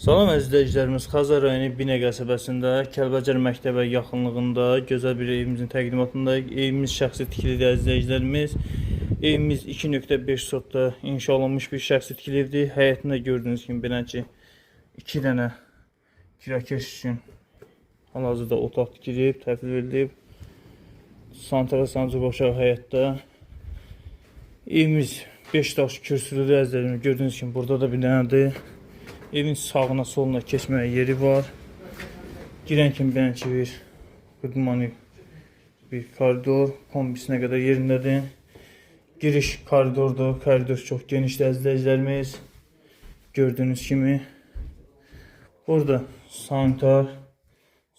Salam əziz izləyicilərimiz, Xəzər rayonu Binə qəsəbəsində Kəlbəcər məktəbə yaxınlığında gözəl bir evimizin təqdimatındayıq. Evimiz şəxsi tikilidir əziz izləyicilərimiz. Evimiz 2.5 sotda inşa olunmuş bir şəxsi tikili evdir. Həyətində gördüyünüz kimi belə ki, 2 dənə kirakeş üçün hal-hazırda otaq tikilib, təhvil verilib. Santara sancı qoşaq həyətdə. Evimiz 5 daş kürsülüdür əziz izləyicilərimiz. Gördüyünüz kimi burada da bir dənədir. Evin sağına soluna keçməyə yeri var. Girən kimi belə ki bir xudmani bir koridor kombisinə qədər yerindədir. Giriş koridordur. Koridor çox genişdir əziz izləyicilərimiz. Gördüyünüz kimi. Burada sanitar,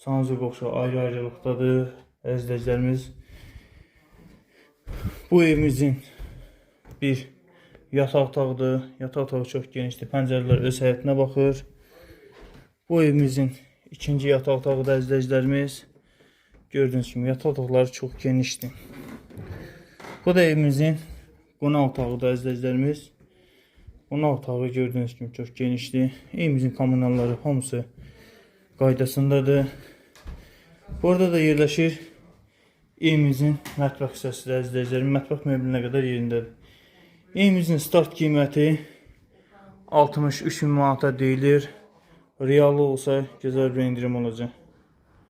sanuzel qovşağı ayrı-ayrılıqdadır əziz izləyicilərimiz. Bu evimizin bir yataq otağıdır. Yataq otağı çox genişdir. Pəncərələr öz həyətinə baxır. Bu evimizin ikinci yataq otağı da əziz izləyicilərimiz. Gördüyünüz kimi yataq otaqları çox genişdir. Bu da evimizin qonaq otağıdır əziz izləyicilərimiz. Qonaq otağı gördüyünüz kimi çox genişdir. Evimizin kommunalları hamısı qaydasındadır. Burada da yerləşir evimizin mətbəx hissəsi də əziz izləyicilərim. Mətbəx mebelinə qədər yerindədir. Evimizin start qiyməti 63 min manata deyilir. Reallı olsa gözəl bir endirim olacaq.